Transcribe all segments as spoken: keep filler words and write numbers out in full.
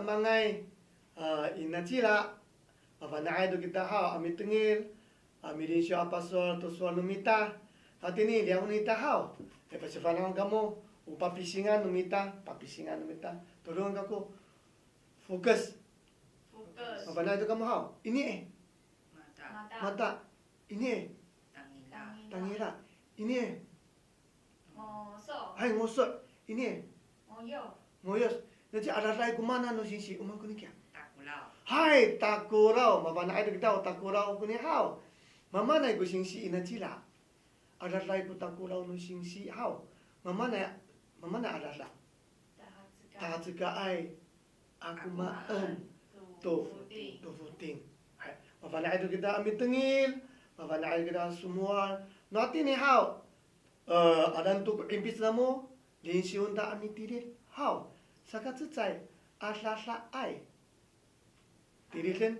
Mangay, a, inacila, mafana'ay to kita haw a mitengil, a milinsiw a pasowal to sowal no mita. Hatini liyawen ita haw. E, pasifana'en kamo, o papisingan no mita, papisingan no mita. Todongen kako. Fokes. Fokes. Mafana'ay to kamo haw. Ini e. Mata. Mata. Ini e. Tangila. Tangila. Ini e. Ngoso'. Hay, ngoso'. Ini e. Ngoyos. Ngoyos. Nacila adadaay ko maan no singsi, o maan koni kiya? Takolaw. Hay, takolaw. Mafana'ay to kita o takolaw koni haw. Mamaanay ko singsi inacila? Adadaay ko takolaw no singsi haw. Mamaanay, mamaanay adada? Tahaceka. Tahacekaay. A komaen to, to foting. Hay. Mafana'ay to kita a mitengil, mafana'ay to kita a somowal. No hatini haw, e, adan to ko 'impic namo, linsiwen ta a mitilid haw. Saka cecay, adadaay. Tiliden,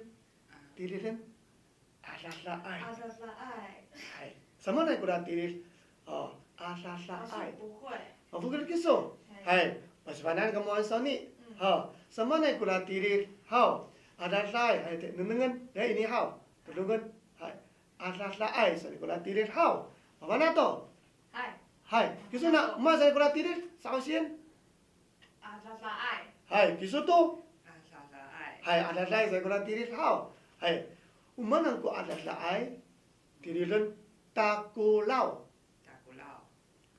tiliden. Adadaay. Adadaay. Hay. Samaanay kora tilid? O, adadaay. 老师不会。 Mafokil kiso? Hay. Hay. Masifana'en kamo a sawni. Mm. Ha. Samaanay kora tilid haw? Adadaay. Hay, te, nengnengen. Ya, ini haw. Todongen. Hay. Adadaay. Saan kora tilid haw? Mafana' to? Hay. Hay. Kiso na, mafana' to. O maan saan kora tilid? Sa'osien. Adadaay. Hay, kiso to? Adadaay. Hay, adadaay saan kora tilid haw. Hay. O maan ko adadaay? Tiliden takolaw. Takolaw.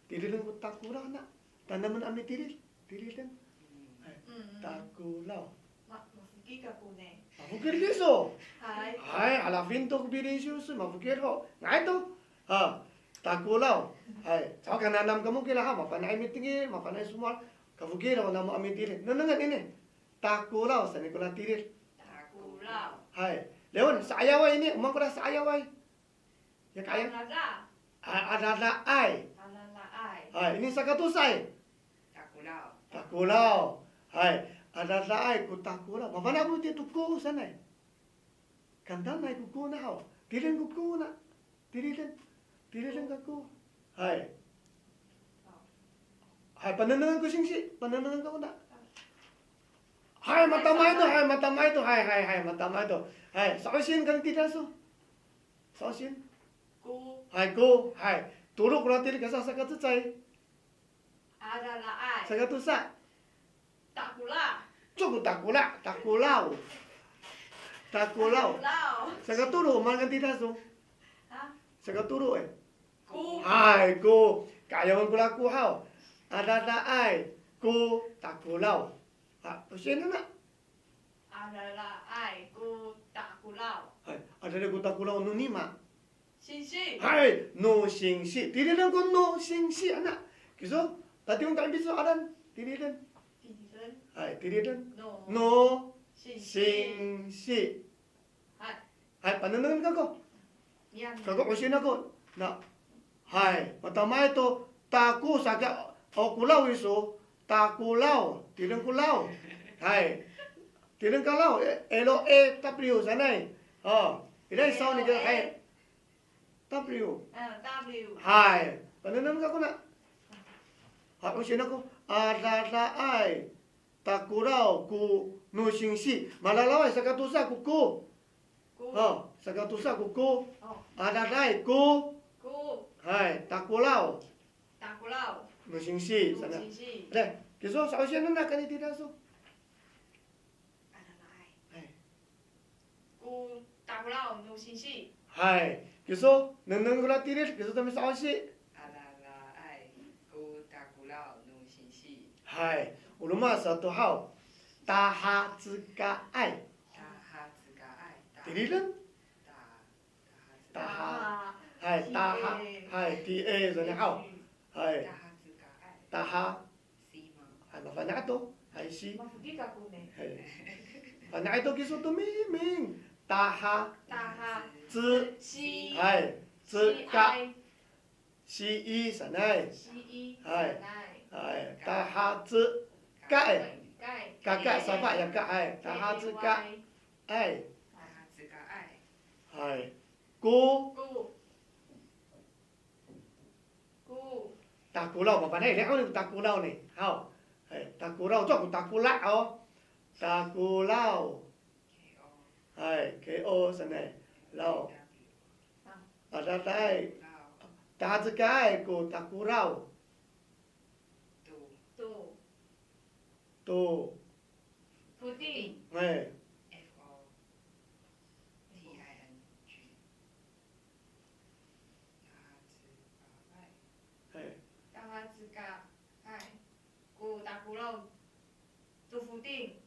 Tiliden ko takolaw na. Tanamen a mitilid. Tiliden. Mm. Hay. Mm. Takolaw. Ma, mafokil kako ne. Mafokil kiso. Hay. Hay, alafin to ko pilinsiw so, mafokil ho. Nga'ay to. Ha, takolaw. Hay, caho kananam kamo kira ha, mafana'ay mitengil, mafana'ay somowal. Kafokil ho namo a mitilid. Nengnengen ini. Takolaw, saan kora tilid. Takolaw. Hay. Liyawen, sa'ayaway ini, o maan kora sa'ayaway? Ya, ka'ayaw. Adada. A, adadaay. Adadaay. Hay, ini sakatosaay. Takolaw. Takolaw. Hay, adadaay ko takolaw. Mafana' kamo to ko sanay? Kantanay ko ko na haw. Tiliden ko ko na. Tiliden. Tiliden kako. Hay. Hay, panengnengen ko singsi. Panengnengen kako na. Hay, matamaay to. Hay, matamaay to. Hay, hay, hay, matamaay to. Hay, sa'osien kani tilid so. Sa'osien. Ko. Hay, ko. Hay. Tolo kora tilid kasa saka cecay. Adadaay. Saka tosa. Takolaw. Coko takolaw, takolaw. Takolaw. Takolaw. Saka tolo, o maan kani tilid so? Ha? Saka tolo e. Ko. Hay, ko. Ka'ayawen kora ko haw. Adadaay ko takolaw. Ha, sa'osien na. Adadaay ko takolaw. Hay, adadaay ko takolaw no nima? Singsi. Hay, no singsi. Tiliden ko no singsi, ana. Kiso, tatiwen ta 'impic no adan. Tiliden. Tiliden. Hay, tiliden. No. No singsi. Singsi. Hay. Hay, panengnengen kako. Kako 'osien ako. Na, hay, matamaay to, tako saka, o, kolaw iso, takolaw, tiliden kolaw. Hay. Tiliden kalaw, e, L A W sanay. O, ira i sawni ka, hay. W. Hay. Panengnengen kako na. Hay, 'osien ako. Adadaay. Takolaw ko no singsi. Malalaway, saka tosa ko ko. Ko. Ha, saka tosa ko ko. O. Adadaay ko. Ko. Hay, takolaw. Takolaw. No singsi, no singsi. Deh, kiso sa'osien na kani tilid so. Adadaay. Hay. Ko takolaw no singsi. Hay. Kiso, nengneng kora tilid, kiso to misa'osi. Adadaay ko takolaw no singsi. Hay. O roma sato haw. Tahacekaay. Tahacekaay. Ta- Tiliden? Ta- Taha. Taha. Hay, taha. Hay, T A, saan haw. Hay. Tahacekaay. Taha. Hay, mafana' to. Hay, si. Mafokil kako ne. Hay. Fana'ay to kiso to miming. Taha. Taha. Ce. Si. Hay. Ceka. Si i sanay. Si i sanay. Hay. Tahaceka. Ka, e. Ka, ka, safa ya ka. Hay. Tahaceka. Ay. Tahaceka ay. Hay. Ko. Ko. Ko. Takolaw, mafana'ay, liyawen ko takolaw ni. Haw. Hay, takolaw, to ko takolaw, o. Takolaw. Hay, K O sanay. Law. Adadaay. Tahacekaay ko takolaw. To. To. Foting. Hay. Hay. Tahacekaay ko takolaw to foting.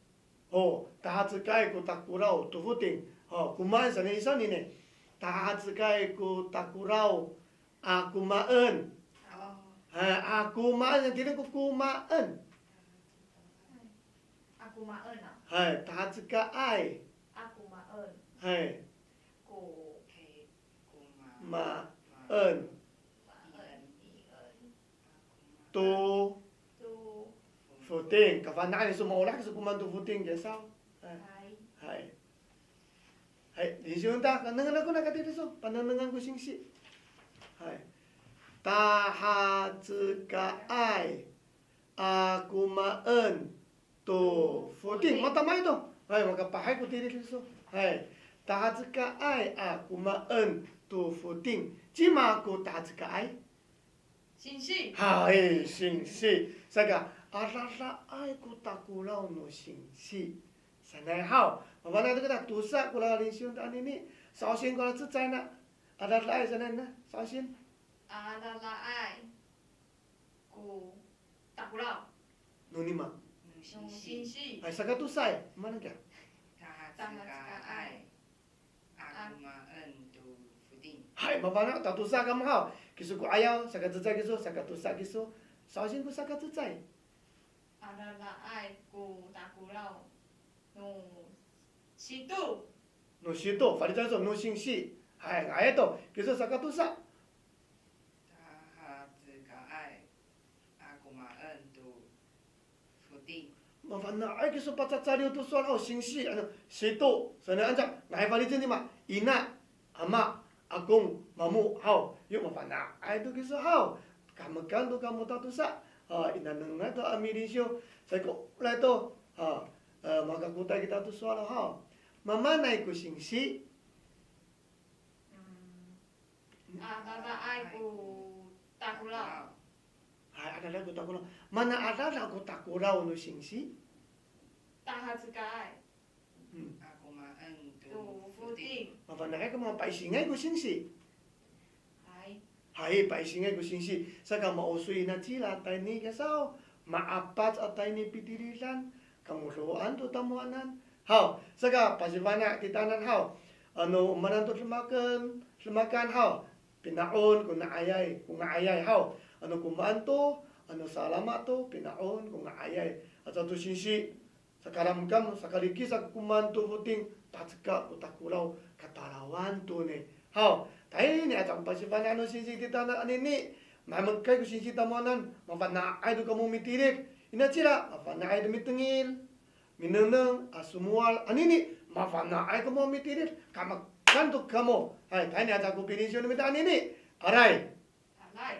O, tahacekaay ko takolaw to foting. O, komaen sanay i sawni. Tahacekaay ko takolaw a komaen. Hay, a komaen, tireng ko komaen. A komaen a. Hay, tahacekaay. A komaen. Hay. Ko maen. To foting. Kafana'an iso, maolah kiso komaen to foting kiya saw. Hay. Hay. Hay, 练习问答, nengneng ako na katira iso, panengnengan ko singsi. Hay. Tahacekaay a komaen to foting. Matamaay to. Hay, makapahay ko tilid iso. Hay. Tahacekaay a komaen to foting. Cima ko tahacekaay? Singsi. Hay, singsi. Saka, adadaay ko takolaw no singsi sanay haw. Mafana' to kita tosa ko 练习问答 anini. Sa'osin ko cecay na. Adadaay sanay na. Sa'osin. Adadaay ko takolaw. No nima? No singsi. Hay, saka tosaay. Maan kiya? Tahacekaay a komaen to foting. Hay, mafana' tatosa kamo haw. Kiso ko 'ayaw, saka cecay kiso, saka tosa kiso. Sa'osin ko saka cecay. Adadaay ko takolaw no sito. No sito, falicayen iso, no singsi. Hay, nga'ay to, kiso saka tosa. Tahacekaay a komaen to foting. Mafana'ay kiso pacacaliw to sowal haw, singsi, ano, sito, sanay anca, nga'ay falicen nima, ina, ama, akong, mamo haw, yo mafana'ay to kiso haw. Kahemekan to kamo tatosa. Ha, inanengay to a milinsiw. Saikoray to. Ha, e, makakotay kita to sowal haw. Mamaanay ko singsi? Adadaay ko takolaw. Hay, adadaay ko takolaw. Mana adada ko takolaw no singsi? Tahacekaay. Hmm. A komaen to foting. Mafana'ay kamo paisingay ko singsi. Hay. Hay, paisingay ko singsi. Saka maosoy nacila tayni kiya saw. Maapac a tayni pitilidan. Kangodoan to tamowanan. Haw, saka pasifana' kitanan haw. Ano, o maan to demakan, demakan haw. Pina'on ko nga'ayay, ko nga'ayay haw. Ano komaen to, ano salama to, pina'on ko nga'ayay. Aca to singsi, sakalamkam, sakalikis a komaen to foting, taceka ko takolaw, katalawan to ni. Haw, tayni aca ko pasifana' no singsi titaanan anini, mahemekay ko singsi tamowanan, mafana'ay to kamo mitilid. Inacila, mafana'ay to mitengil, minengneng a somowal anini, mafana'ay kamo mitilid, kahemekan to kamo. Hay, tayni aca ko pilinsiw no mita anini. Aray. Aray.